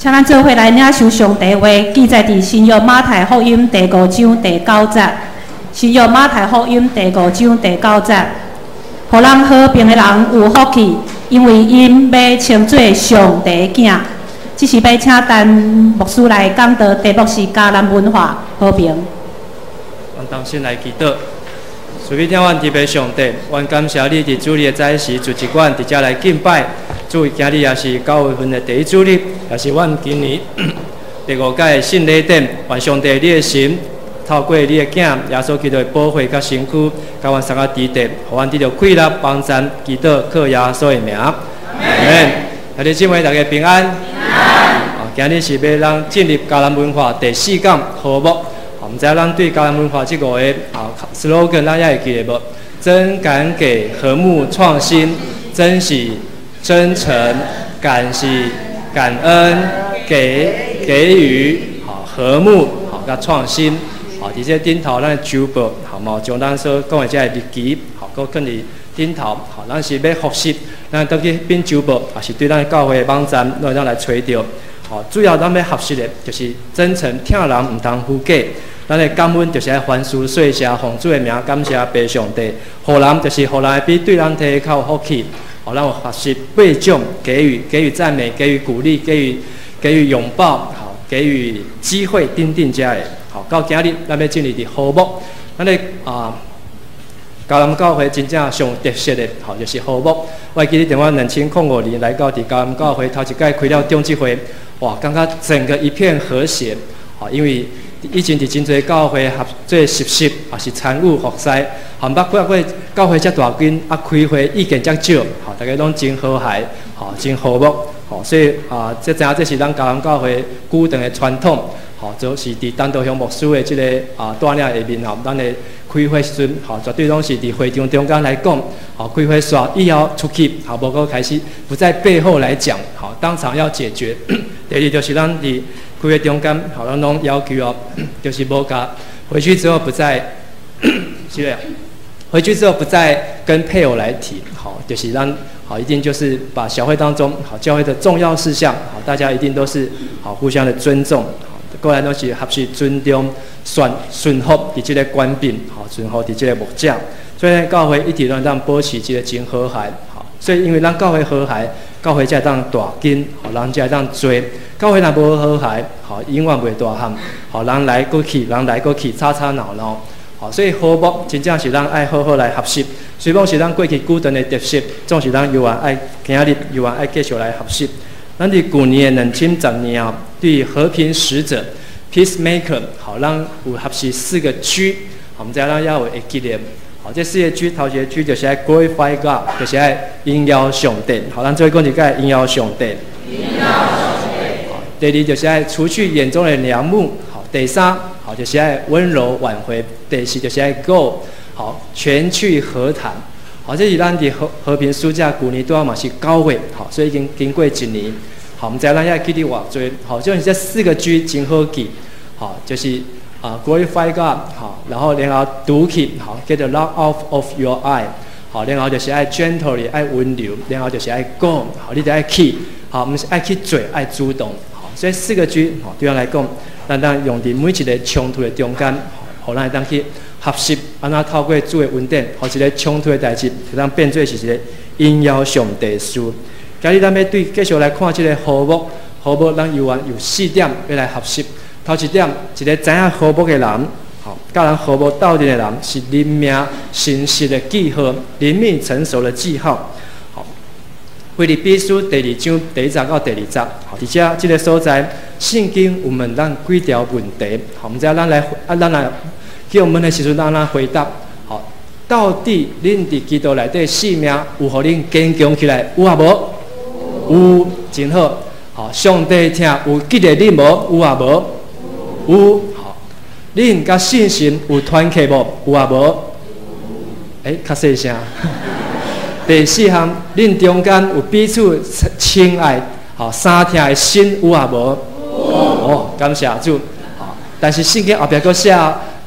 請咱做伙來領受上帝話，記載佇新約馬太福音第五章第九節。新約馬太福音第五章第九節，予人和平的人有福氣，因為𪜶欲稱做上帝囝。這時欲請陳牧師來講道，題目是迦南文化和平。阮同心來祈禱，慈悲疼阮天父上帝，阮感謝你佇主日的早時，組織阮佇遮來敬拜。主，今日也是9月份的第一主日，也是阮今年第五屆的聖禮典。願上帝你的神透過你的囝耶穌基督的寶血佮身軀，共阮三個佇地，予阮得著快樂幫贊，祈禱靠耶穌的名。阿門。兄弟姊妹大家平安。啊，今日是欲咱進入迦南文化第四講和睦。毋知咱對迦南文化這五个slogan，咱猶會記得無？真敢給和睦創新，真是真誠，感是感恩，給給予，好和睦，好佮創新。好，佇這頂頭咱週報，好嘛，將咱所講的這个日期，好，閣囥佇頂頭，好，咱是欲複習，咱轉去變週報，也是對咱教會的網站，攏會當來揣著。好，主要咱欲學習的，就是真誠疼人，毋通虛假。咱的感恩就是愛凡事謝謝，奉主的名感謝父上帝。予人就是予人會比對人提較有福氣。好，咱有學習八種給予，給予讚美，給予鼓勵，給予擁抱，好，給予機會，等等遮的。好，到今日咱欲進入佇和睦，咱的迦南教會真正上特色的，好，就是和睦。我會記得佇我2005年來到佇迦南教會頭一擺開了長執會，哇，感覺整個一片和諧。好，因為以前佇真濟教會合做實習，也是參與服侍，毋捌看過教會遮大間，開會意見遮少，吼，大家攏真和諧，吼，真和睦，吼，所以啊，這知影這是咱迦南教會久長的傳統，吼，就是佇陳道雄牧師的這个帶領下面吼，咱的開會時陣，吼，絕對攏是佇會場中間來講，吼，開會煞以後出去，吼，無閣開始不在背後來講，吼，當場要解決。第二就是咱佇開會中間，吼，咱攏要求哦，就是無共回去之後不再，是的，回去之後不再跟配偶來提，好，就是讓好，一定就是把小會當中好教會的重要事項，好，大家一定都是好互相的尊重，好，過來攏是學習尊重、順順服佇這个權柄，好，順服佇這个牧者，所以教會一直攏當保持這个真和諧，好，所以因為咱教會和諧，教會才會當大間，好，人才會當濟。教會若無和諧，好，永遠袂大漢，好，人來閣去，人來閣去，吵吵鬧鬧，好，所以和睦真正是咱愛好好來學習。雖講是咱過去久長的特色，總是咱猶原愛今日猶原愛繼續來學習。咱佇舊年的2010年啊，對和平使者（peacemaker）好，咱有學習四個 G，好，毋知咱猶有會記得。好，這四個 G，頭一個 G 就是愛 glorify God，就是愛榮耀上帝。好，咱做伙講一擺榮耀上帝。榮耀上帝。第二就是愛除去眼中的梁木，好。第三，好，就是愛溫柔挽回。第四就是愛 go，好，前去和談。好，這是咱佇和平使者舊年拄仔嘛是9月，好，所以已經經過一年。好，毋知咱猶記得偌濟。好，就是這四個 G 真好記，好，就是glorify God，好，然後除去，好，get the log off of your eye，好，然後就是愛 gently，愛溫柔，然後就是愛 go，好，你得愛去，好，毋是愛去做，愛主動。所以四個 G，吼，對咱來講，咱當用佇每一个衝突的中間，予咱會當去學習，按怎透過主的恩典，予一个衝突的代誌，會當變做是一个榮耀上帝的事。今日咱欲對繼續來看這个和睦，和睦咱猶原有四點欲來學習。頭一點，一个知影和睦的人，吼，佮人和睦鬥陣的人，是靈命成熟的記號，靈命成熟的記號。腓立比書第二章第一節到第二節，好，佇遮這个所在，聖經有問咱幾條問題，好，毋知咱來咱來叫問的時陣，咱按怎回答？好，到底恁佇基督內底性命有予恁堅強起來，有抑無？有，真好。好，上帝疼有激勵恁無？有抑無？有。好，恁佮信心有團契無？有抑無？欸，較細聲。第四項，恁中間有彼此親愛、好相疼的心有抑無？哦，感謝主。好，但是聖經後壁閣寫，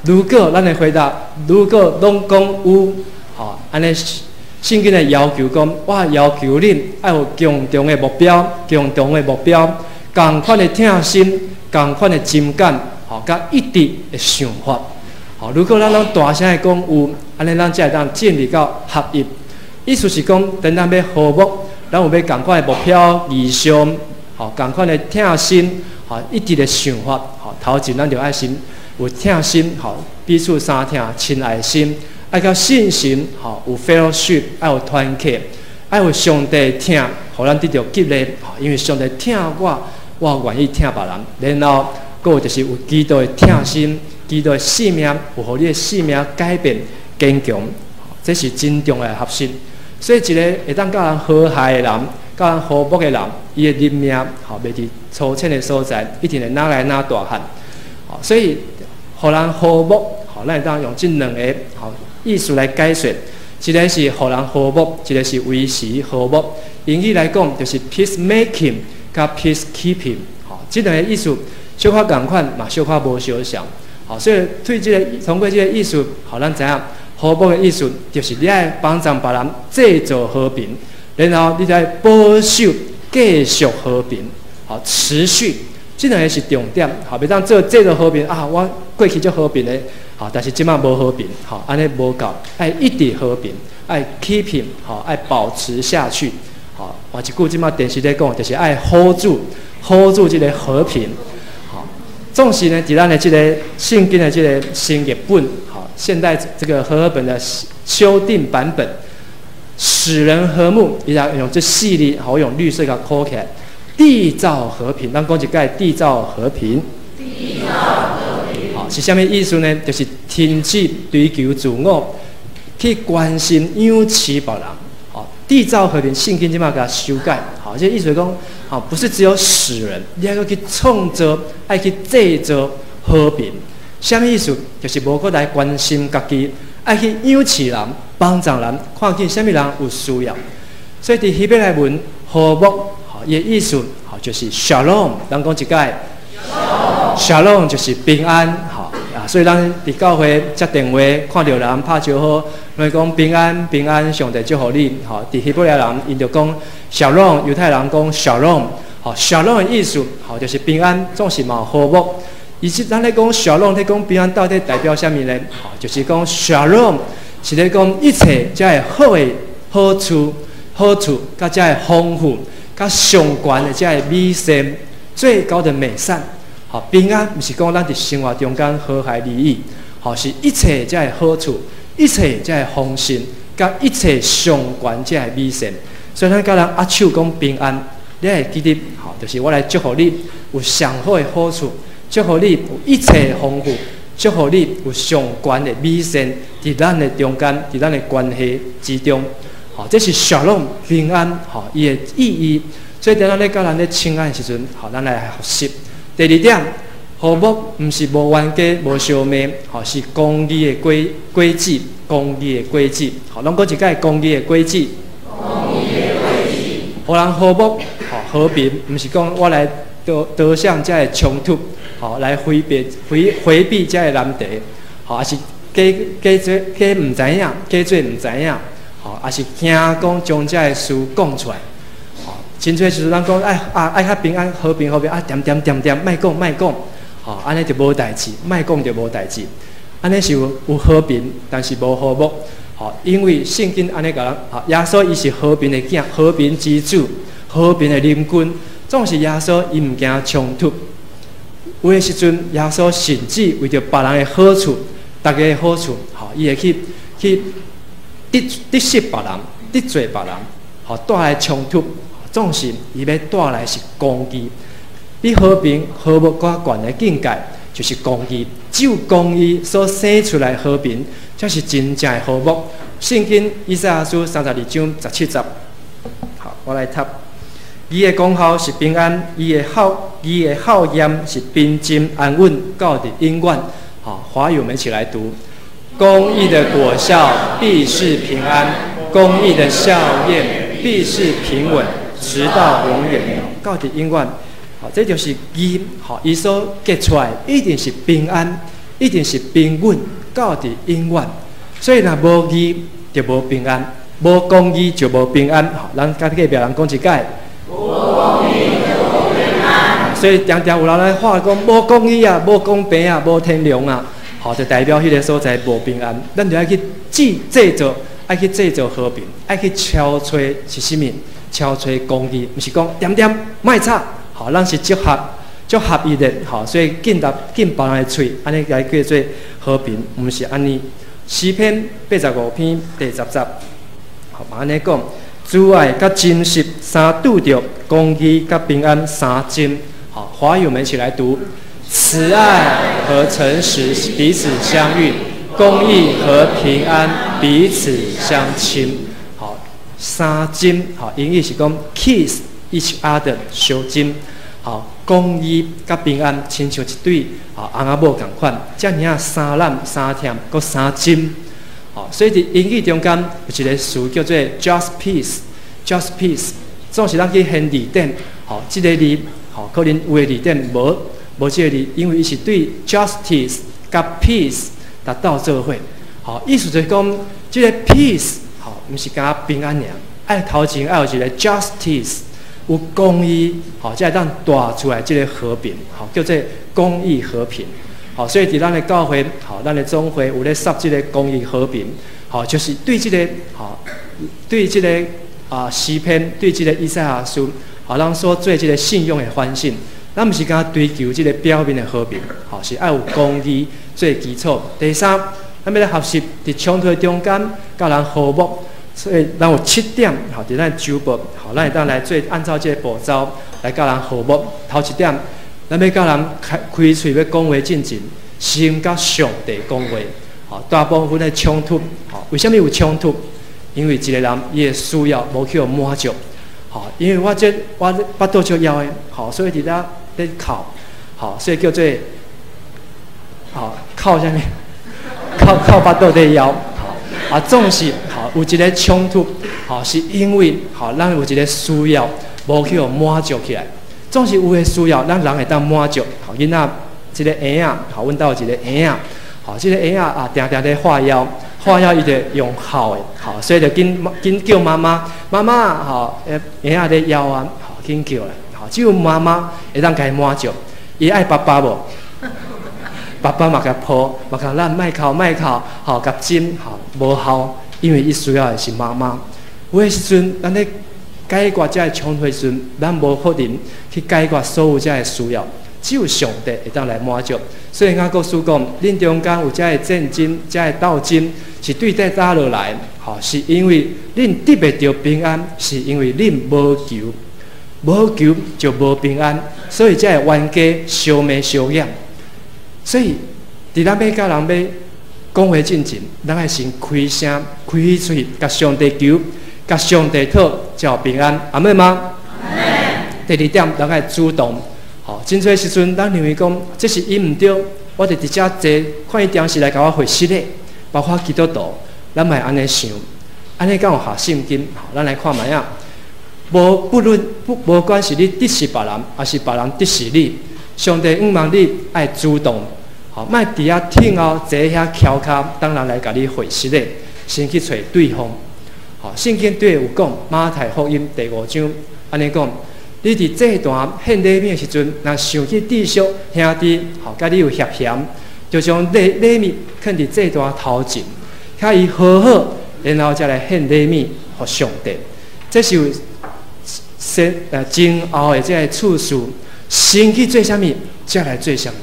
如果咱的回答，如果攏講有，好，按呢聖經的要求講，我要求恁愛有共同的目標，共同的目標，仝款的疼心，仝款的情感，吼，佮一致的想法。吼，如果咱攏大聲的講有，按呢咱才會當進入到合一。意思是講，當咱欲和睦，咱有欲仝款的目標、異象，吼，仝款的疼心，吼，一致的想法，吼，頭前咱就愛先有疼心，吼，彼此相疼、親愛心，愛佮信心，吼，有 fellowship，愛有團契，愛有上帝疼，予咱得著激勵，吼，因為上帝疼我，我願意疼別人。然後，閣有就是有基督的疼心，基督的生命，有予你的生命改變堅強，這是真重要的學習。所以，一个會當佮人和諧的人，佮人和睦的人，伊的人命吼，袂佇粗淺的所在，一定會哪來哪大漢。所以，予人和睦，吼，咱會當用這兩個吼意思來解說。一个是予人和睦，一個是維持和睦。英語來講，就是 peace making 佮 peace keeping。吼，這兩個意思小可仝款，嘛小可無相像。吼，所以對這個通過這個意思，予咱知影。和睦的意思就是你愛幫助別人製造和平，然後你再保守繼續和平，好持續，這兩个是重點。好，袂當做製造和平啊，我過去足和平的，好，但是這擺無和平，好，按呢無夠，愛一直和平，愛 keeping，好，愛保持下去，好，換一句這擺電視咧講，就是愛 hold 住，hold 住這个和平，好，總是呢，佇咱的這个聖經的這个新譯本。現代這個和合本的修訂版本，使人和睦，伊來用這四字，好用綠色共圈起來，締造和平。咱講一擺，締造和平。締造和平。好，是啥物意思呢？就是停止追求自我，去關心養飼別人。好，締造和平，聖經這擺共修改。好，這意思講，好，不是只有使人，你還閣去創造，愛去製造和平。啥物意思？就是無閣來關心家己，愛去養飼人、幫助人，看見啥物人有需要。所以佇希伯來文和睦，吼，伊的意思，吼，就是 shalom。咱講一擺，shalom 就是平安，吼啊。所以咱佇教會接電話，看著人拍招呼，攏會講平安平安，上帝祝福你。吼，佇希伯來人𪜶就講 shalom，猶太人講 shalom，吼，shalom 的意思，吼，就是平安，總是嘛和睦。伊是咱咧講 shalom，咧講平安到底代表啥物呢？吼，就是講 shalom 是咧講一切遮个好的好處、好處，佮遮个豐富、佮上懸的遮个美善、最高的美善。吼，平安毋是講咱佇生活中間和諧如意，吼，是一切遮个好處、一切遮个豐盛、佮一切上懸遮个美善。所以咱佮人握手講平安，你會記得，吼，就是我來祝福你有上好的好處。祝福你有一切豐富，祝福你有上懸的美善，佇咱的中間，佇咱的關係之中，吼，這是 shalom 平安，吼，伊的意義。所以，當咱咧佮人咧請安的時陣，吼，咱來學習。第二點，和睦毋是無冤家、無相罵，吼，是公義的果子，公義的果子。好，攏講一擺公義的果子。公義的果子。予人和睦，吼，和平，毋是講我來導向遮个衝突。吼，來迴避、迴避遮个難題，吼，抑是假假做假毋知影，假做毋知影，吼，抑是驚講將遮个事講出來，吼，真濟時陣咱講愛啊愛較平安和平和平啊，恬恬恬恬，莫講莫講，吼，按呢就無代誌，莫講就無代誌，按呢是有和平，但是無和睦，吼，因為聖經按呢共咱，吼，耶穌伊是和平的囝，和平之主，和平的領軍，總是耶穌伊毋驚衝突。有的時陣，耶穌甚至為著別人的好處，大家的好處，吼，伊會去得失別人，得罪別人，吼，帶來衝突，總是伊欲帶來是公義，比和平和睦閣較懸的境界，就是公義。只有公義所生出來和平，才是真正的和睦。聖經以賽亞書32章17節，好，我來讀。義的功效是平安，義的效驗是平靜安穩，到佇永遠。好，華語我們一起來讀：公義的果效必是平安，公義的效驗必是平穩，直到永遠，到佇永遠。好，這就是義。好，伊所結出來一定是平安，一定是平穩，到佇永遠。所以若無義就無平安，無公義就無平安。好，咱佮隔壁人講一擺。無公義就無平安。所以常常有人來話講無公義啊，無公平啊，無天良啊，好，就代表彼个所在無平安。咱就愛去製造，愛去製造和平，愛去敲揣是啥物？敲揣公義，毋是講恬恬莫吵，好，咱是結合足合一的，好，所以禁踏禁別人的喙，按呢來叫做和平，毋是按呢。詩篇85篇第10節，好，嘛按呢講，慈愛佮真實相拄著，公義佮平安相親。好，華語我們一起來讀：慈愛和誠實彼此相遇，公義和平安彼此相親。好，相親，好，英語是講 kiss each other，相親。好，公義佮平安親像一對啊翁仔某仝款，遮爾仔相攬相疼，閣相親。好，所以佇英語中間有一個詞叫做 just peace，just peace，總是咱去翻字典，好，這个字，好，可能有的字典無這個字，因為伊是對 justice 佮 peace 達到做伙。好，意思就是講，這個 peace 好，毋是干焦平安爾，愛頭前愛有一個 justice，有公義，好，才會當帶出來這個和平，好，叫做公義和平。好，所以佇咱的教會，好，咱的總會有咧設這個公義和平，好，就是對這個，好，對這個啊詩篇，對這個以賽亞書，好，咱所做這個信仰的反省，咱毋是干焦追求這個表面的和平，好，是愛有公義做基礎。第三，咱欲來學習佇衝突的中間，佮人和睦，所以咱有七點，好，佇咱週報，好，咱會當來做按照這個步驟來佮人和睦。頭一點，咱欲佮人開喙欲講話進前，先佮上帝講話。好，大部分的衝突，好，為啥物有衝突？因為一個人伊的需要無去予滿足。好，因為我這我腹肚足枵的，好，所以佇遮咧哭，好，所以叫做好哭啥物？哭哭腹肚咧枵，好啊，總是好有一個衝突，好，是因為好咱有一個需要無去予滿足起來，總是有的需要，咱人會當滿足。好，囡仔這个嬰仔，好，阮兜有一个嬰仔，好，這个嬰仔啊，定定咧發枵，發枵伊就用哭的，好，所以就緊緊叫媽媽，媽媽，吼，嬰仔咧枵啊，好，緊叫來，好，只有媽媽會當共伊滿足，伊愛爸爸無？爸爸嘛共抱，嘛共咱莫哭莫哭，吼，共枕，吼，無效，因為伊需要的是媽媽。有的時陣，咱咧解決這个衝突的時陣，咱無可能去解決所有這个需要，只有上帝會當來滿足。所以雅各書講，恁中間有這个戰爭、這个鬥爭，是對佗落來，吼，是因為恁得袂著平安，是因為恁無求，無求就無平安，所以這个冤家相罵相厭。所以，佇咱欲佮人欲講話進前，咱愛先開聲、開喙，共上帝求，共上帝討，才有平安。阿們嗎？第二點，咱愛主動。吼，真濟時陣，咱認為講這是伊毋對，我就佇遮坐，看伊定時來共我回失的，包括基督徒，咱嘛會按呢想，按呢敢有合聖經？吼，咱來看覓仔。無不論不無管是你得勢別人，抑是別人得勢你，上帝向望你愛主動，吼，莫佇遐聽候坐遐翹跤，等人來共你回失的，先去揣對方。吼，聖經對有講，馬太福音第五章按呢講，你佇祭壇獻禮物的時陣，若想起弟兄兄弟，吼，佮你有嫌嫌，就將禮物囥佇祭壇頭前，共伊和好，然後才來獻禮物予上帝。這是有先前後的這个次序，先去做啥物，才來做啥物。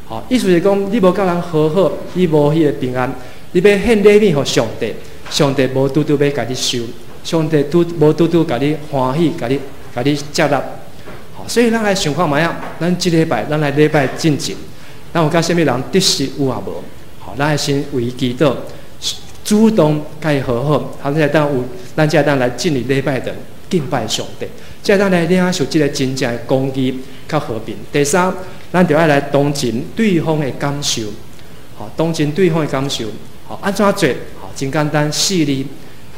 吼，意思是講，你無佮人和好，你無彼个平安，你欲獻禮物予上帝，上帝無拄拄欲共你收，上帝拄無拄拄共你歡喜，共你接納。吼，所以咱來想看覓仔，咱這禮拜咱來禮拜進前，咱有佮啥物人得失有抑無？吼，咱愛先為祈禱，主動共伊和好，好，才會當有，咱才會當來進入禮拜堂敬拜上帝，才會當來領受這个真正的公義佮和平。第三，咱就愛來同情對方的感受，吼，同情對方的感受，吼，按怎做？吼，真簡單，四字：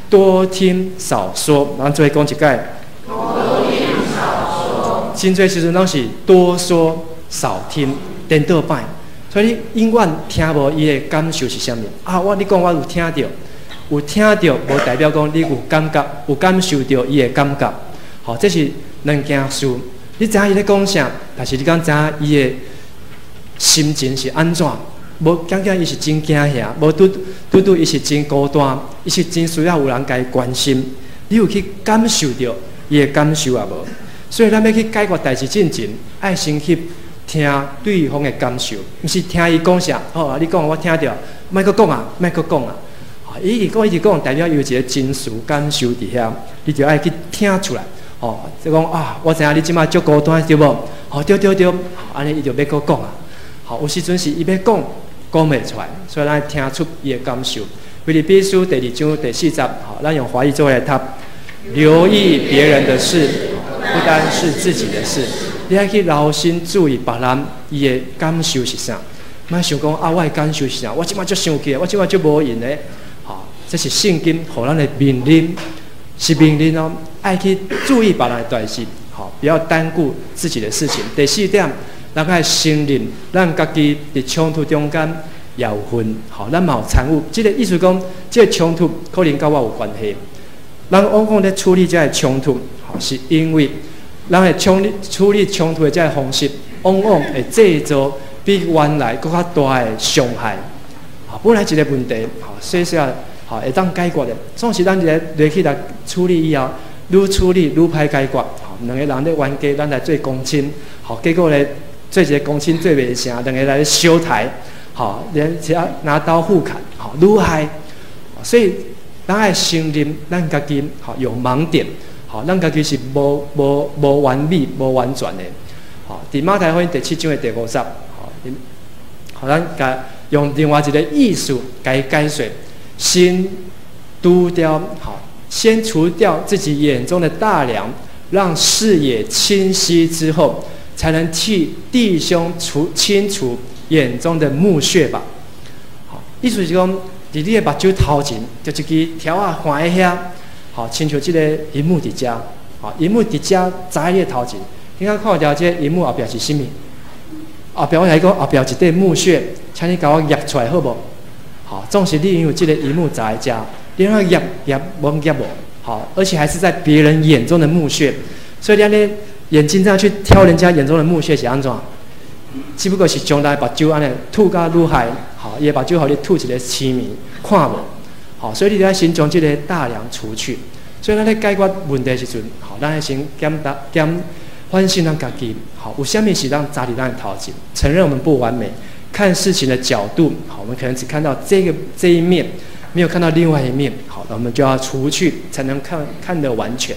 多聽少說。咱做伙講一擺。多聽少說。真濟時陣攏是多說少聽，顛倒擺。所以你永遠聽無伊的感受是啥物啊？我你講我有聽著，有聽著，無代表講你有感覺，有感受著伊的感覺。吼，這是兩件事。你知影伊咧講啥，但是你敢知影伊的心情是按怎？無感覺伊是真驚嚇，無拄拄拄伊是真孤單，伊是真需要有人共伊關心。你有去感受著伊的感受抑無？所以咱欲去解決代誌進前，愛先去聽對方的感受，毋是聽伊講啥。好，你講我聽著，莫閣講啊，莫閣講啊。伊一直講一直講，代表有一個情緒感受佇遐，你就愛去聽出來。哦，就講啊，我知影你這擺足孤單對無？哦，對對對，按呢伊就欲閣講啊。好，有時陣是伊欲講，講袂出來，所以咱聽出伊的感受。腓立比書第二章第四節，好，咱用華語做來讀。留意別人的事，不單是自己的事。你愛去留心注意別人伊的感受是啥？莫想講啊，我的感受是啥？我這擺足生氣，我這擺足無閒的。好，這是聖經予咱的命令，是命令哦，愛去注意別人的代誌，好，不要單顧自己的事情。第四點，咱愛承認咱家己佇衝突中間也有份，好，咱嘛有參與。這個意思講，這個衝突可能佮我有關係。咱往往咧處理這個衝突，好，是因為咱會處理衝突的這個方式，往往會製造比原來閣較大的傷害。好，本來一個問題，好，細細好會當解決的，總是咱一個落去來處理以後，愈處理愈歹解決。好，兩個人咧冤家，咱來做公親，好，結果咧做一個公親做袂成，兩個來相刣，好，連且拿刀互砍，好，愈害。所以咱愛承認咱家己好有盲點，好，咱家己是無完美、無完全的。好，佇馬太福音第七章的第五節，好，好，咱共用另外一個意思共伊解說，先除掉，好，先除掉自己眼中的大梁，讓視野清晰之後，才能替弟兄除清除眼中的木屑吧。好，意思是講，佇你的目睭頭前，就一支條仔橫佇遐，好，親像這個螢幕佇遮，好，螢幕佇遮在你的頭前，你敢看著這個螢幕後壁是啥物？後壁我來講，後壁一塊木屑，請你共我挾出來好無？好，總是你因為這個螢幕在遮，你按怎挾挾罔挾無？好，而且還是在別人眼中的木屑，所以你按呢眼睛這樣去挑人家眼中的木屑是按怎？只不過是將來目睭按呢凸甲愈害，好，伊的目睭予你凸一個青糜，看無？好，所以你得先將這個大梁除去。所以咱咧解決問題時陣，好，咱愛先檢查、檢反省咱家己，好，有啥物是咱砸佇咱的頭前，承認我們不完美，看事情的角度，好，我們可能只看到這一面，沒有看到另外一面，好，那我們就要除去，才能看得完全。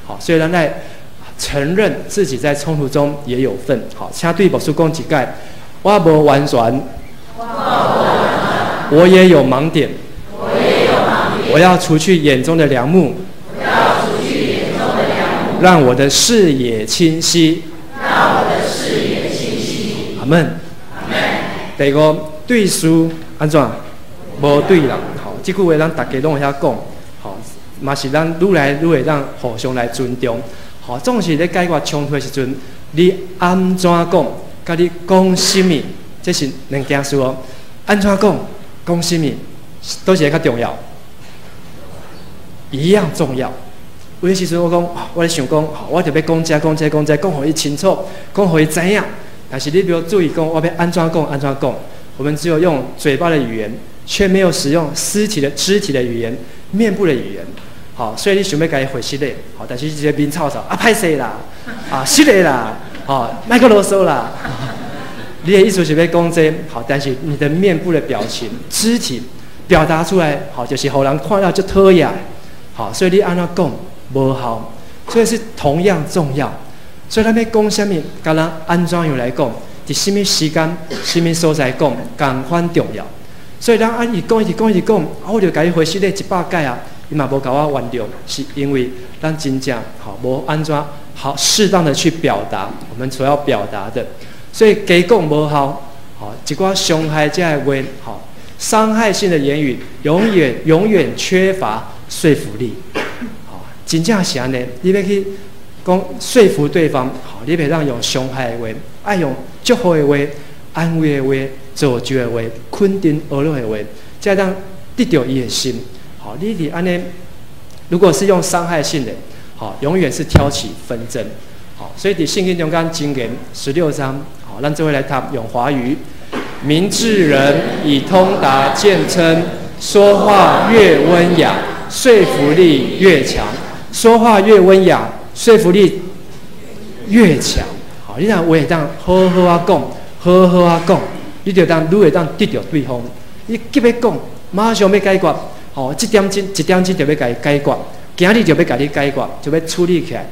好，所以咱來承認自己在衝突中也有份。好，請對牧師講一擺，我無完全，我也有盲點，我要除去眼中的梁木，讓我的視野清晰。阿門。第五，對事按怎？無對人。好，這句話咱逐家攏會曉講。好，嘛是咱愈來愈會當互相來尊重。好，總是咧解決衝突的時陣，你按怎講，佮你講啥物，這是兩件事哦。按怎講，講啥物，佗一个較重要？一樣重要。有的時陣我講，我咧想講，我就欲講這講這講這，講予伊清楚，講予伊知影。但是你不要注意講，我欲按怎講，按怎講。我們只有用嘴巴的語言，卻沒有使用肢體的語言、面部的語言。好，所以你想欲共伊回失禮，好，但是一个面臭臭，啊，歹勢啦，啊，失禮啦，好，莫閣囉嗦啦。你的意思是欲講這，好，但是你的面部的表情、肢體表達出來，好，就是予人看了就討厭。好，所以你按怎講無效，所以是同樣重要。所以咱欲講啥物，佮咱按怎樣來講，佇啥物時間、啥物所在講，仝款重要。所以咱按一直講、一直講、一直講，啊，我就共伊回失禮一百擺啊，伊嘛無共我原諒，是因為咱真正好無按怎好適當的去表達我們所要表達的，所以加講無效，好，一寡傷害者的話，好，傷害性的言語，永遠永遠缺乏說服力。好，真正是按呢，你欲去講說服對方，好，你袂當用傷害的話，愛用祝福的話、安慰的話、造就的話、肯定呵咾的話，才當得著伊的心。好，你佇按呢，如果是用傷害性的，好，永遠是挑起紛爭。好，好，所以佇聖經中間箴言16章，好，咱做伙來讀用華語。明智人以通達見稱，說話越溫雅，說服力越強。說話越溫雅，說服力越強。好，你若話會當好好仔講，好好仔講，你就當愈會當得著對方。你急欲講，馬上欲解決，吼，這點鐘一點鐘就欲共伊解決，今日就欲共你解決，就欲處理起來。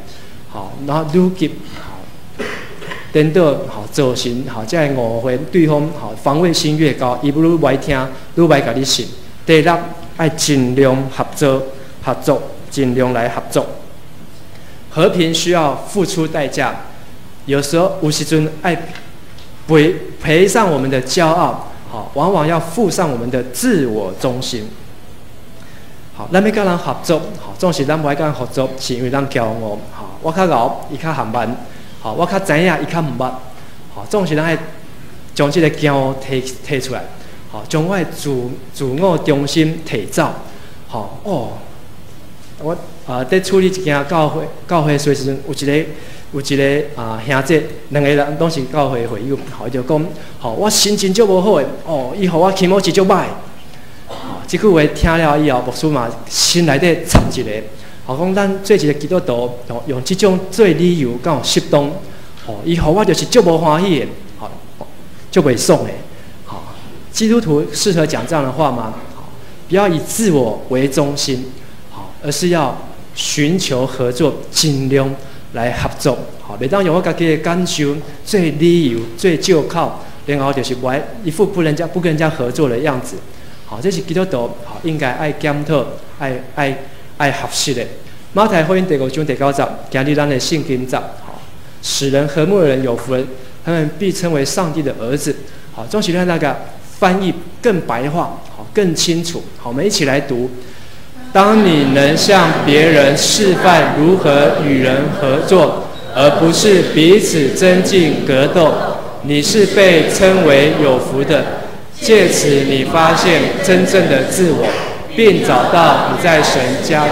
好，然後愈急，好，顛倒，好造成好這个誤會，對方好防衛心越高，伊愈無愛聽，愈無愛共你信。第六，愛盡量合作，合作，盡量來合作。和平需要付出代價，有時候有時陣愛賠上我們的驕傲，好，往往要付上我們的自我中心。好，咱欲佮人合作，好，總是咱無愛佮人合作，是因為咱驕傲，好，我較𠢕，伊較緩慢，好，我較知影，伊較毋捌，好，總是咱愛將這个驕傲提提出來，好，將我的自我中心提走，好，哦，我啊，佇處理一件教會事時陣，有一个啊兄弟，兩個人攏是教會會友，好，伊就講，吼，我心情足無好的，哦，伊予我気持ち足歹。吼，這句話聽了以後，牧師嘛心內底插一个，吼，講咱做一个基督徒，用這種做理由敢有適當？吼，伊予我就是足無歡喜的，吼，足袂爽的，吼，基督徒適合講這樣的話嗎？不要以自我為中心，好，而是要尋求合作，盡量來合作，好，袂當用我家己的感受做理由、做借口，然後就是無愛一副不跟人家合作的樣子，好，這是基督徒好應該愛檢討、愛學習的。馬太福音第五章第九節，今日咱的聖經節，好，使人和睦的人有福了，他們必稱為上帝的兒子。好，總是讓那個翻譯更白話，好，更清楚。好，我們一起來讀。當你能向別人示範如何與人合作，而不是彼此爭競格鬥，你是被稱為有福的。借此，你發現真正的自我，並找到你在神家。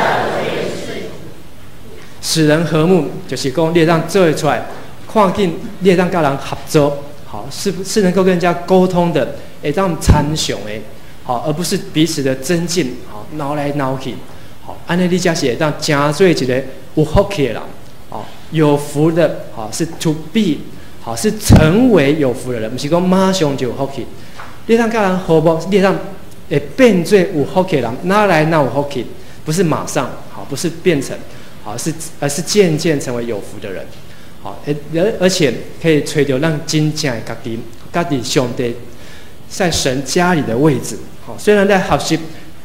使人和睦，就是講你會當做會出來，看見你會當佮人合作，好，是不是能夠跟人家溝通的，會當參詳的，好，而不是彼此的爭競，好，鬧來鬧去，好，按呢你才是會當成做一个有福氣的人，哦，有福的，好，是 to be，好，是成為有福的人，毋是講馬上就有福氣。你當佮人和睦，你當會變做有福氣的人，哪來哪有福氣？不是馬上，好，不是變成。好，是而是漸漸成為有福的人，好，而且可以揣著咱真正的家己，家己上帝在神家裡的位置。好，雖然在學習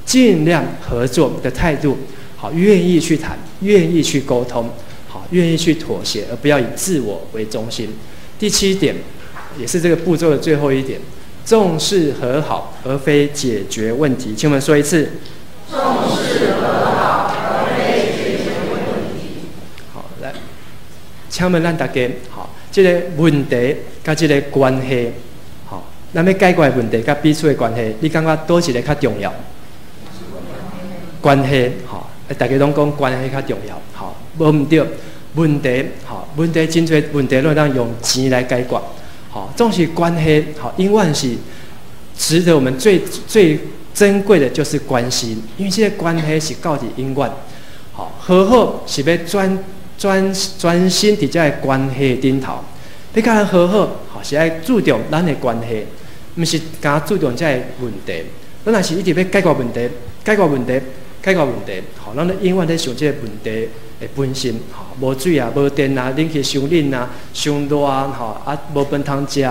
盡量合作的態度，好，願意去談，願意去溝通，好，願意去妥協，而不要以自我為中心。第七點，也是這個步驟的最後一點，重視和好，而非解決問題。請我們說一次。重視和好，而非解決問題。好，來，請問咱大家，好，這个問題佮這个關係，好，咱欲解決問題佮彼此的關係，你感覺佗一个較重要？關係，好，大家攏講關係較重要，好，無毋對，問題，好，問題真濟問題攏會當用錢來解決，好，總是關係，好，永遠是值得我們最最珍貴的就是關係，因為這个關係是到佇永遠，好，和好是欲專心佇這个關係頂頭，欲佮人和好，好是愛注重咱的關係，毋是干焦注重這个問題。咱若是一直欲解決問題，解決問題，解決問題，好，咱咧永遠咧想這个問題的本身，吼，無水啊，無電啊，冷氣傷冷啊，傷熱啊，吼，啊，無飯通食，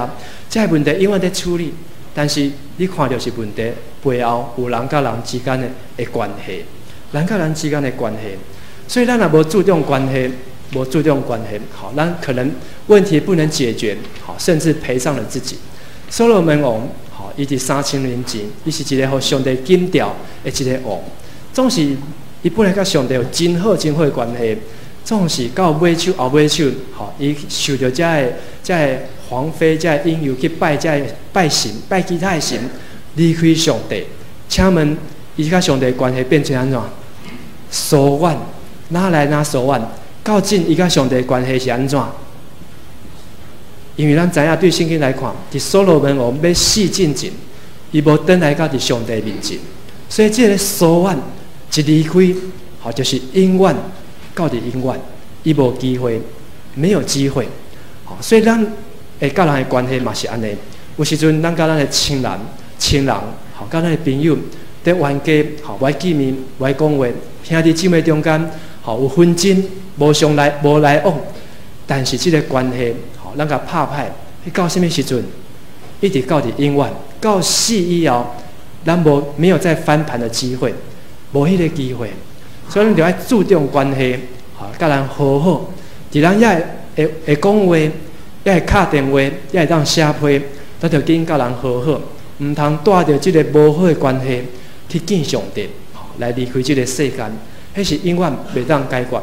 這个問題永遠咧處理。但是你看著是問題背後有人佮人之間的關係，人佮人之間的關係，所以咱若無注重關係，無注重關係，好，咱可能問題不能解決，好，甚至賠上了自己。所羅門王，好，伊佇3000年前，伊是一个予上帝揀召的一个王，總是伊本來佮上帝有真好真好的關係，總是到尾手後尾手，吼，伊受著遮个遮个皇妃遮个引誘去拜遮个拜神，拜其他的神，離開上帝。請問伊佮上帝關係變成按怎？疏遠，哪來哪疏遠？究竟伊佮上帝關係是按怎？因為咱知影對聖經來看，佇所羅門王欲死進前，伊無轉來到佇上帝面前，所以這个疏遠一離開，吼，就是永遠到佇永遠，伊無機會，沒有機會。吼，所以咱會佮人的關係嘛是按呢。有時陣咱佮咱的親人、親人，吼，佮咱的朋友，佇冤家，吼，無愛見面，無愛講話，兄弟姊妹中間，吼，有紛爭，無相來，無來往，但是這个關係，吼，咱共拍歹，彼到啥物時陣，一直到佇永遠，到死以後，咱無沒有再翻盤的機會，無彼個機會，所以咱就愛注重關係，吼，佮人和好，佇咱猶會會講話，猶會敲電話，猶會當寫批，咱就緊佮人和好，毋通帶著這个無好的關係去見上帝，吼，來離開這个世間，彼是永遠袂當解決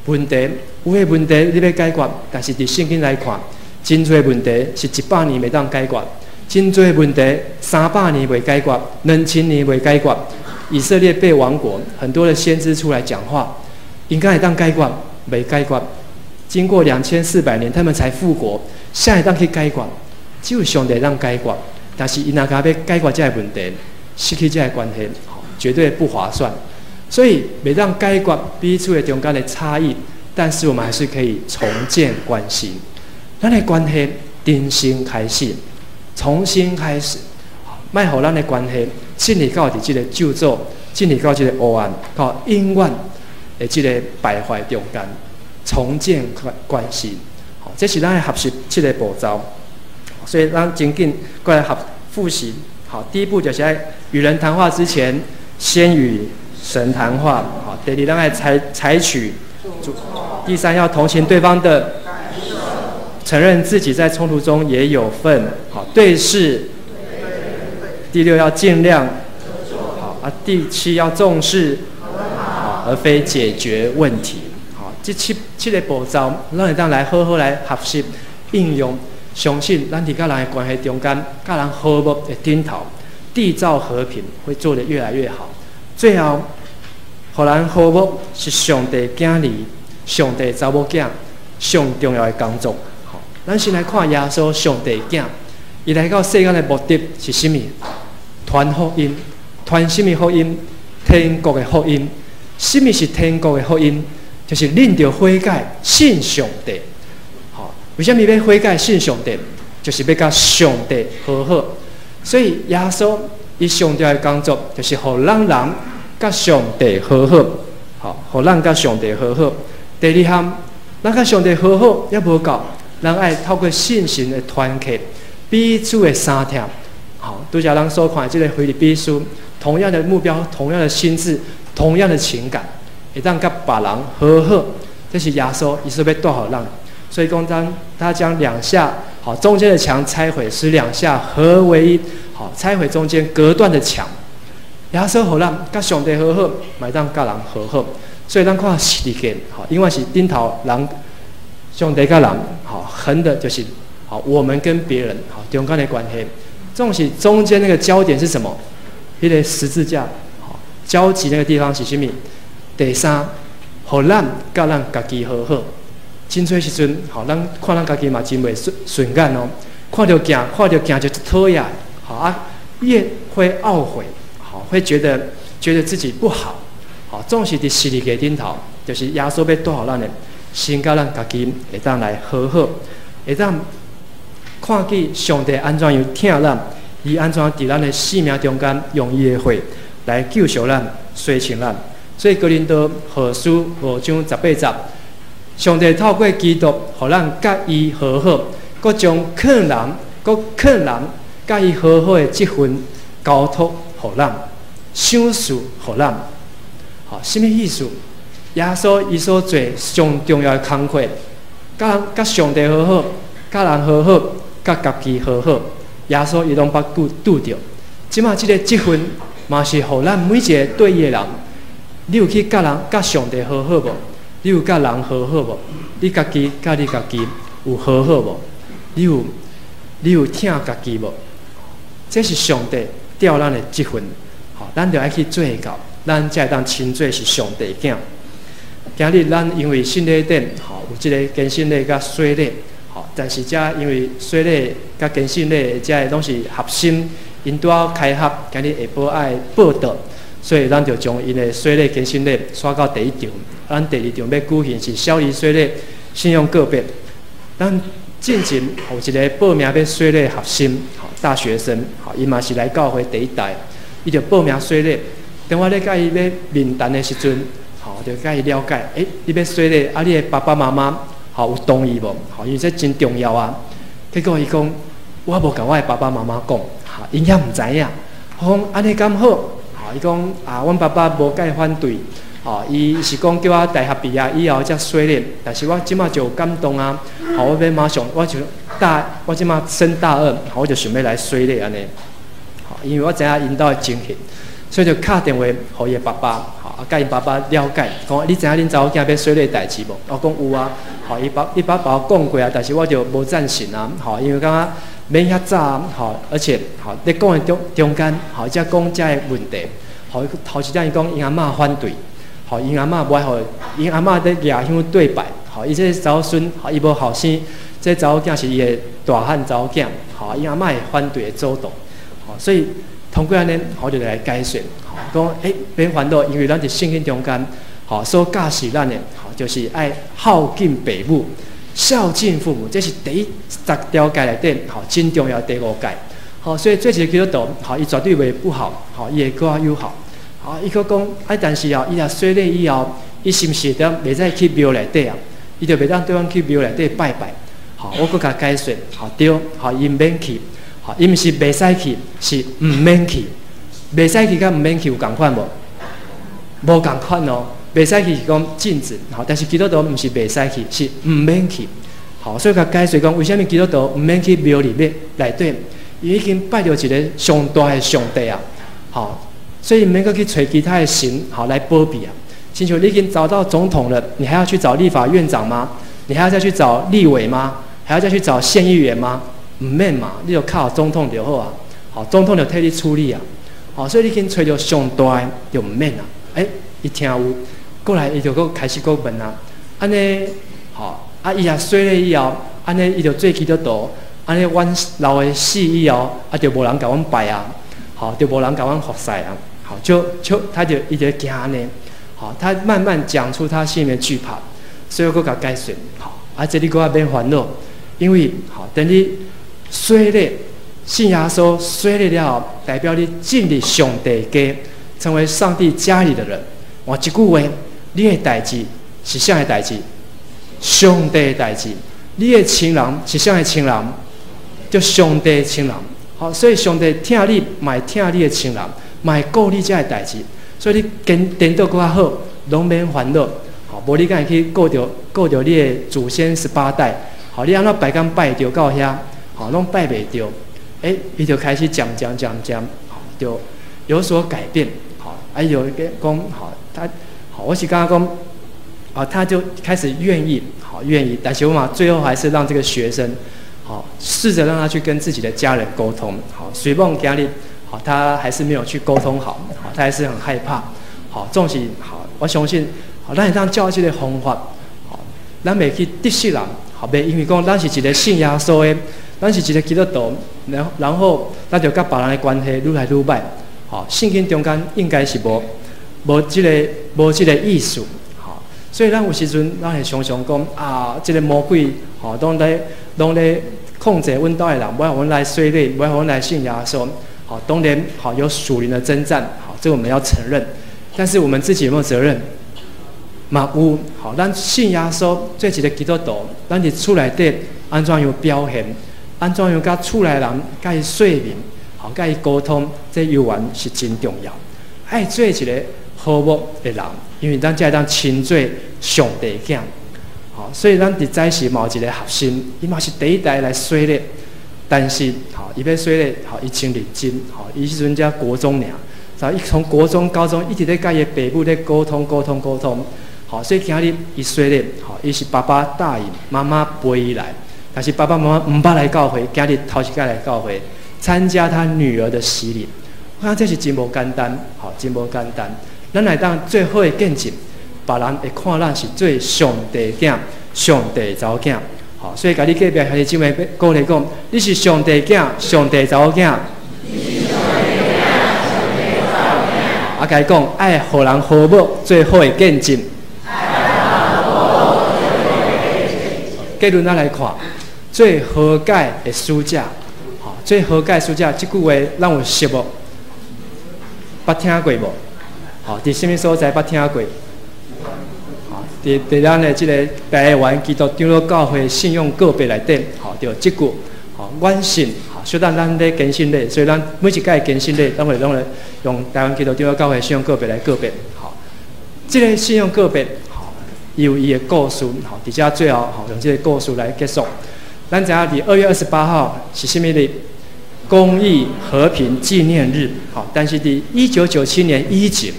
問題。有的問題你欲解決，但是佇聖經來看，真濟問題是100年袂當解決，真濟問題300年袂解決，2000年袂解決。以色列被亡國，很多的先知出來講話，應該會當解決，袂解決。經過2400年，他們才復國，啥會當去解決？只有上帝會當解決。但是伊若欲解決這个問題，失去這个關係，絕對不划算。所以袂當解決彼此的中間的差異，但是我們還是可以重建關係。咱的關係重新開始，重新開始，莫予咱的關係進入到佇這个咒詛，進入到這个黑暗，到永遠的這个敗壞中間，重建關關係。好，這是咱愛學習七个步驟。所以咱真緊過來學複習。好，第一步就是愛與人談話之前，先與神談話。好，第二，咱愛採採取。第三，要同情對方的，承認自己在衝突中也有份。好，對事。第六，要盡量。好啊，第七，要重視，好，而非解決問題。好，這七七个步驟，咱會當來好好來學習應用。相信咱佇佮人的關係中間，佮人和睦的頂頭，締造和平，會做得越來越好。最後，予人和睦是上帝囝兒、上帝查某囝上重要的工作。好，咱先來看耶穌上帝囝，伊來到世間的目的是啥物？傳福音，傳啥物福音？天國的福音。啥物是天國的福音？就是恁著悔改，信上帝。好，為啥物欲悔改信上帝？就是欲佮上帝和好。所以耶穌伊上重要的工作，就是予咱人佮上帝和好。好，予咱佮上帝和好。第二項，咱佮上帝和好猶無夠，咱愛透過信心的團契，彼此的相疼。好，拄才咱所看的這个腓立比書，同樣的目標，同樣的心志，同樣的情感，會當佮別人和好，這是耶穌伊所欲帶予咱。所以講，當他將兩下好中間的牆拆毀，使兩下合為一。好，拆毀中間隔斷的牆。耶穌予咱佮上帝和好，嘛會當佮人和好。所以咱看十字架，好，因為是頂頭人上帝佮人，好橫的就是好我們跟別人好中間的關係。總是中間那個焦點是什麼？彼个十字架，好交集那個地方是啥物？第三，予咱佮咱家己和好。真濟時陣，吼，咱看咱家己嘛真袂順順眼哦。看著鏡，看著鏡就討厭，好啊，越會懊悔，好會覺得覺得自己不好，好，總是佇十字架頂頭，就是耶穌欲帶予咱的，先佮咱家己會當來和好，會當看見上帝按怎樣疼咱，伊按怎佇咱的生命中間用伊的血來救贖咱、洗淨咱。所以哥林多後書5章18節，上帝透過基督，予咱佮伊和好，閣將勸人、閣勸人佮伊和好的這份交託予咱，賞賜予咱。好，啥物意思？耶穌伊所做上重要的工課，佮人佮上帝和好，佮人和好，佮家己和好，耶穌伊攏捌拄拄著。這馬這个職分嘛是予咱每一个對伊的人，你有去佮人佮上帝和好無？你有佮人和好無？你家己佮你家己有和好無？你有你有疼家己無？這是上帝調咱的職分，吼，咱著愛去做到，咱才會當稱做是上帝囝。今日咱因為聖禮頂吼有這个堅信禮佮洗禮，吼，但是遮因為洗禮佮堅信禮遮个攏是學生，𪜶拄仔開學，今日下晡愛報到，所以咱就將𪜶的洗禮、堅信禮徙到第一場。咱第二場欲舉行是小兒洗禮、信仰告白。咱進前有一个報名欲洗禮學生，吼，大學生，吼，伊嘛是來教會第一代，伊就報名洗禮。當我咧佮伊咧面談的時陣，吼，就佮伊了解，你欲洗禮，啊，你的爸爸媽媽，吼，有同意無？吼，因為這真重要啊。結果伊講，我無共我的爸爸媽媽講，哈，𪜶猶毋知影。我講按呢敢好？吼，伊講啊，阮爸爸無介反對，吼，伊是講叫我大學畢業以後才洗禮，但是我這馬就有感動啊，吼，我欲馬上，我就大，我這馬升大二，吼，我就想欲來洗禮按呢。吼，因為我知影𪜶兜的情形。所以就敲電話予伊的爸爸，吼，啊，佮𪜶爸爸了解，講你知影恁查某囝欲洗禮代誌無？我講有啊，吼，伊爸伊爸爸講過啊，但是我就無贊成啊，吼，因為感覺免遐早，吼，而且吼，咧講的中中間，吼，才講遮个問題，吼，頭一點伊講𪜶阿嬤反對，吼，𪜶阿嬤無愛予，𪜶阿嬤咧舉香對拜，吼，伊這个查某孫，吼，伊無後生，這個查某囝是伊的大漢查某囝，吼，𪜶阿嬤會反對會阻擋，吼，所以。通過按呢，我就來解說，講免煩惱，因為咱佇聖經中間，吼，所教示咱的，吼，就是愛孝敬父母，孝敬父母，這是第一十條誡內底，吼，真重要第五誡，吼，所以做一个基督徒，吼，伊絕對袂不好，吼，伊會閣較友好，吼，伊閣講，啊，但是哦，伊若洗禮以後，伊是毋是會當袂使去廟內底啊？伊就袂當對阮去廟內底拜拜，吼，我閣共解說，吼，對，吼，伊毋免去。伊毋是袂使去，是毋免去。袂使去佮毋免去有仝款無？無仝款哦。袂使去是講禁止，吼，但是基督徒毋是袂使去，是毋免去。好，所以共解釋講，為啥物基督徒毋免去廟裡面內底？伊已經拜著一个上大的上帝啊！好，所以毋免閣去揣其他的神，好來保庇啊。親像你已經找到總統了，你還要去找立法院長嗎？你還要再去找立委嗎？還要再去找縣議員嗎？毋免嘛，你就靠總統就好啊。好，總統就替你處理啊。好，所以你已經揣著上大的就毋免啊。伊聽有，過來伊就閣開始閣問啊。按呢，吼，啊，伊若洗禮以後，按呢伊就做基督徒，按呢阮老的死以後，啊，就無人共阮拜啊，吼，就無人共阮服侍啊。好，就就他就伊就驚按呢，好，他慢慢講出他心裡面懼怕，所以我閣共解釋，好，啊，這你閣較免煩惱，因為好，等你洗禮信耶穌洗禮了後，代表你進入上帝家，成為上帝家裡的人。換一句話，你的代誌是啥的代誌？上帝的代誌。你的親人是啥的親人？就上帝的親人。好，所以上帝疼你，嘛會疼你的親人，嘛會顧你遮的代誌。所以你顛顛倒閣較好，攏免煩惱。好，無你敢會去顧著你的祖先18代？好，你按怎拜敢拜著到遐？好，攏拜袂著。伊就開始講講講講，好，就有所改變。好，啊，有一個講，好，他，好，我是感覺講，啊，他就開始願意，好，願意，但是我嘛，最後還是讓這個學生，好，試着讓他去跟自己的家人溝通。好，隨夢家裡，好，他還是沒有去溝通好，好，他還是很害怕。好，總是好，我相信，好，咱會當照這个方法，好，咱袂去得失人，好，袂因為講咱是一个信耶穌的。咱是一个基督徒，然後咱就佮別人的關係愈來愈歹。好，聖經中間應該是無這个意思。好，所以咱有時陣咱會常常講啊，這个魔鬼吼，攏咧控制阮兜的人，無愛予阮來洗禮，無愛予阮來信耶穌。好，當然好有屬靈的征戰，好，這個我們要承認。但是我們自己有沒有責任？嘛有。好，咱信耶穌做一个基督徒，咱佇厝內底按怎樣表現？按怎樣佮厝內人佮伊說明，好，佮伊溝通，這猶原是真重要。愛做一个和睦的人，因為咱才會當親做上帝囝。好，所以咱佇早時嘛有一个學生，伊嘛是第一代來洗禮，但是好，伊欲洗禮，好，伊真認真，好，伊彼陣才國中爾，就伊從國中、高中一直咧佮伊的爸母咧溝通、溝通、溝通。好，所以今日伊洗禮，好，伊是爸爸答應，媽媽陪伊來。但是爸爸媽媽毋捌來教會，今日頭一擺來教會參加他女兒的洗禮。我感覺這是真無簡單，好，真無簡單。咱來當最好的見證，別人會看咱是做上帝囝、上帝查某囝。好，所以共你隔壁兄弟姊妹鼓勵講，你是上帝囝、上帝查某囝。啊，共伊講，愛予人和睦做好的見證。結論咱來看，做和解的使者，吼，做和解使者，這句話咱有熟無？捌聽過無？吼，佇啥物所在捌聽過？吼，佇咱的這个台灣基督長老教會信仰告白內底，吼，就這句，吼，阮信，吼，小等咱咧堅信禮，所以咱每一屆堅信禮，攏會用台灣基督長老教會信仰告白來告白，吼，這个信仰告白，吼，伊有伊的故事，吼，佇遮最後，吼，用這个故事來結束。咱知影佇2月28號是啥物日？公益和平紀念日，吼，但是佇1997年以前，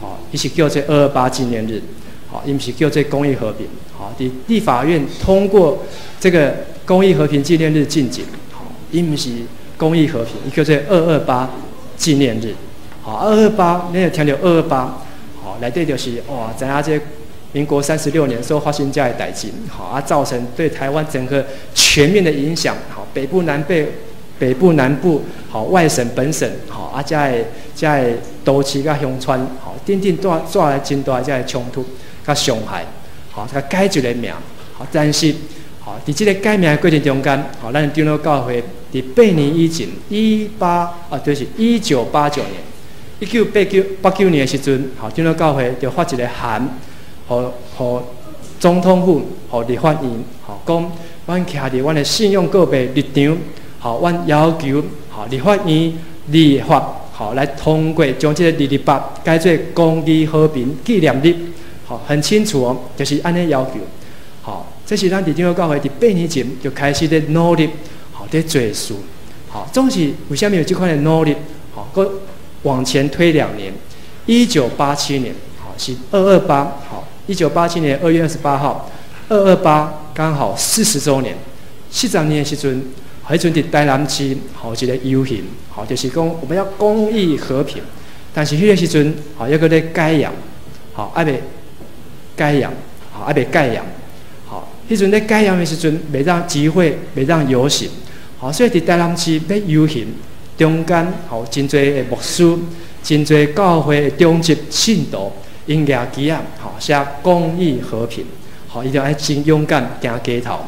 吼，伊是叫做二二八紀念日，吼，伊毋是叫做公益和平，吼，佇立法院通過這個公益和平紀念日進前，吼，伊毋是公益和平，伊叫做二二八紀念日，吼，二二八，你若聽著二二八，吼，內底就是哇，知影這民國36年所發生這个代誌，吼，啊，造成對台灣整個全面的影響，吼，北部南北。北部、南部，吼，外省、本省，吼，啊，遮个遮个都市佮鄉村，吼，等等帶來真大遮个衝突佮傷害，吼，佮改一个名，吼，但是，吼，佇這个改名的過程中間，吼，咱長老教會佇8年以前，就是1989年，1989年的時陣，吼，長老教會就發一个函，予總統府，予立法院，吼，講，阮徛佇阮的信仰告白立場。好，阮要求，好立法院立法，好來通過將這個二二八改做公義和平紀念日，好，很清楚哦，就是按呢要求。好，這是咱佇長老教會佇8年前就開始咧努力，好佇做事。好，總是為啥物有這款的努力？好，閣往前推2年，1987年，好是二二八，好，1987年2月28號，二二八剛好40週年，40年的時陣。彼陣佇台南市，吼一个遊行，吼就是講我們要公益和平，但是彼个時陣，吼猶閣咧解嚴，吼猶未解嚴，吼猶未解嚴，吼彼陣咧解嚴的時陣，袂當集會，袂當遊行，吼所以佇台南市欲遊行，中間吼真濟的牧師，真濟教會的長執信徒，𪜶舉旗仔，吼寫公益和平，吼伊就愛真勇敢行街頭，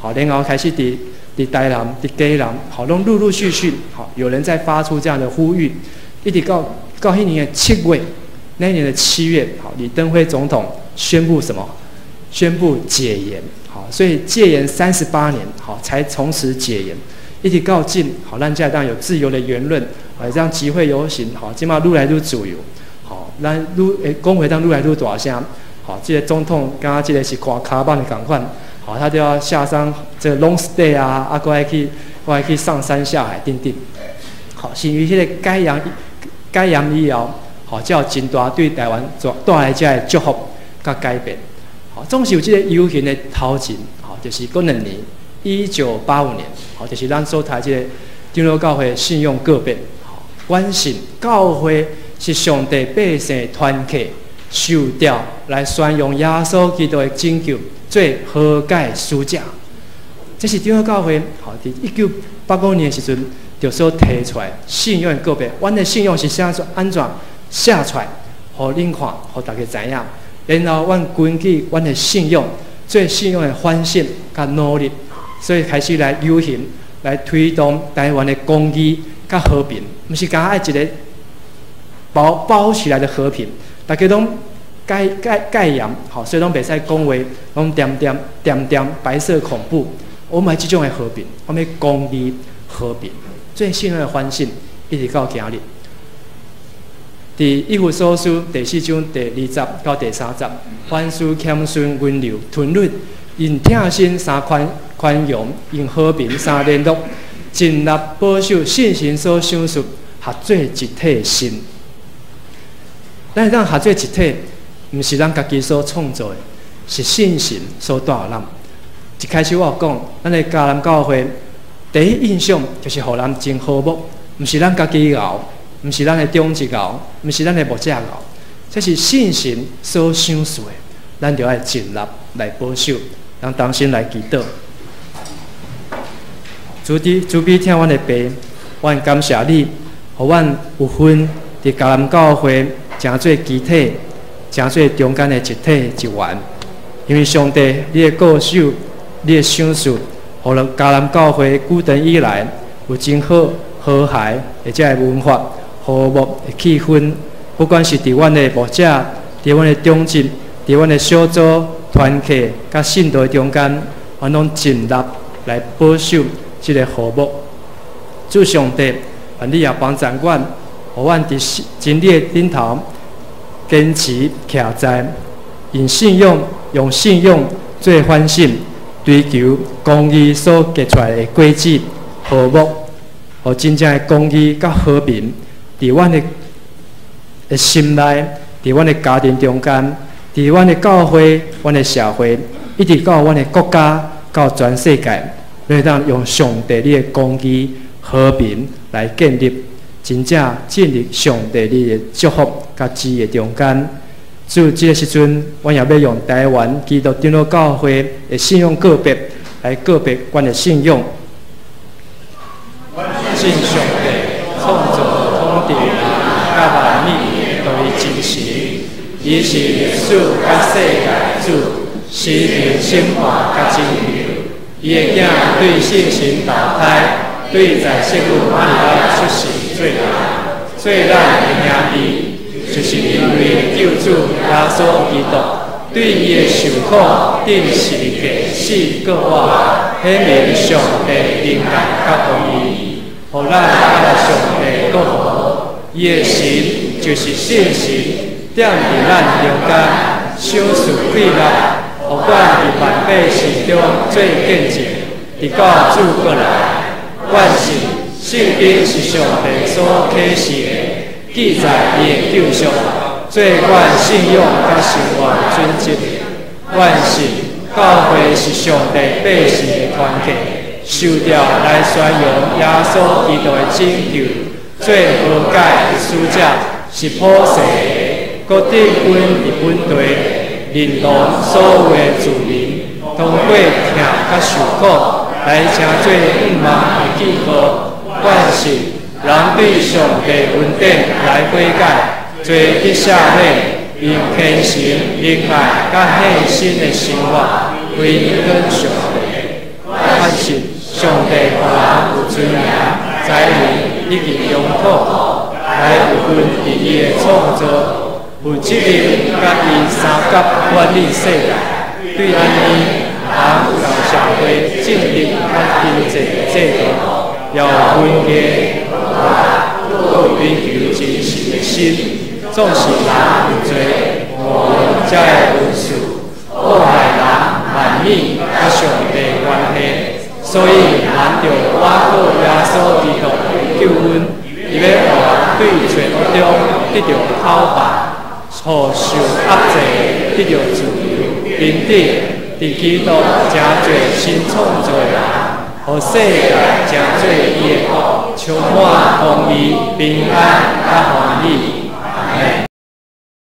吼然後開始佇台南、佇基隆，好，攏陸陸續續，好，有人在發出這樣的呼籲，一直到彼年的七月，那一年的七月，好，李登輝總統宣布什麼？宣布解嚴，好，所以戒嚴38年，好，才從此解嚴，一直到今，好，咱才會當有自由的言論，好，這樣集會遊行，好，這馬愈來愈自由，好，咱愈講話當愈來愈大聲，好，這个總統敢若這个是看跤蠓的仝款。好，他就要下山，這個 long stay 啊，啊，閣愛去上山下海，等等。好，是因為彼个解嚴以後，好，才有真大對台灣帶來這个祝福佮改變。好，總是有這个遊行的頭前，好，就是過兩年，1985年，好，就是咱所讀這个長老教會信仰告白。好，阮信教會是上帝百姓團契，受召來宣揚耶穌基督的拯救。做和解使者，這是長老教會吼，佇1985年的時陣就所提出來信仰告白。阮的信仰是啥按怎寫出來，予恁看，予大家知影。然後阮根據阮的信仰，做信仰的反省佮努力，所以開始來遊行，來推動台灣的公義佮和平，毋是干焦愛一个包包起來的和平，大家攏戒嚴，吼，所以攏袂使講話，攏恬恬恬恬白色恐怖。我們愛這種的和平，我們公義和平，做信仰的反省，一直到今日。佇以弗所書第四章第二節到第三節，凡事謙遜溫柔吞忍，用疼心三寬容，用和平三聯絡，盡力保守聖神所賞賜合做一體的心。咱會當合做一體，毋是咱家己所創造的，是聖神所帶予咱。一開始我有講，咱的迦南教會第一印象就是予人真和睦，毋是咱家己𠢕，毋是咱的長執𠢕，毋是咱的牧者𠢕，這是聖神所賞賜的。咱就愛盡力來保守。咱同心來祈禱。主的慈悲疼阮的爸，阮感謝你，予阮有份佇迦南教會成做肢體，成做中間的一體一員。因為上帝，你的顧守，你的賞賜，予咱迦南教會古代以來有真好和諧的這个文化、和睦的氣氛。不管是佇阮的牧者、佇阮的長執、佇阮的小組團契、佮信徒中間，阮攏盡力來保守這个和睦。主上帝，願你也幫助阮，予阮佇真理的頂頭堅持徛在，用信仰，用信仰做反省，追求公義所結出來的果子和睦，予真正的公義佮和平，佇阮的心內，佇阮的家庭中間，佇阮的教會、阮的社會，一直到阮的國家，到全世界，會當用上帝你的公義和平來建立，真正進入上帝你的祝福佮旨意中間。主，這个時陣，阮也欲用台灣基督長老教會的信仰告白來告白阮的信仰。信上帝創造統治佮萬物都是真實，伊是歷史佮世界主，時平審判佮拯救。伊的囝對聖神投胎，對在聖母瑪利亞出世做人，做咱的兄弟，就是因為救主耶穌基督對伊的受苦，釘十字架死過活，顯明上帝仁愛佮公義，予咱佮上帝閣和。伊的神就是聖神，踮佇咱中間，賞賜快樂，予阮佇萬百姓中做見證，直到主閣來。阮信聖經是上帝所啟示的，記載伊的救贖，做阮信仰佮生活準則。阮信教會是上帝百姓的團體，受召來宣揚耶穌基督的拯救，做和解的使者，是普世的，閣駐軍佇本地，認同所有的子民，通過疼佮受苦，來成做向望的記號。阮信人對上帝恩典來悔改，做得赦免，用虔誠、仁愛佮獻身的生活，歸向上帝。阮信上帝予人有尊嚴、才能以及擁土，來有份佇伊的創造，負責任佮伊相佮管理世界。對按呢，人有社會政治佮經濟制度，也有分家，閣有追求真實的心。總是人有罪，誤用才會恩賜，禍害人萬物佮上帝關係。所以，咱著倚靠耶穌基督的救恩，伊欲予人對罪惡中得著討伐，予受壓制得著自由，平等佇基督成做新創造的人，予世界成做伊的國，充滿公義、平安佮歡喜。阿們。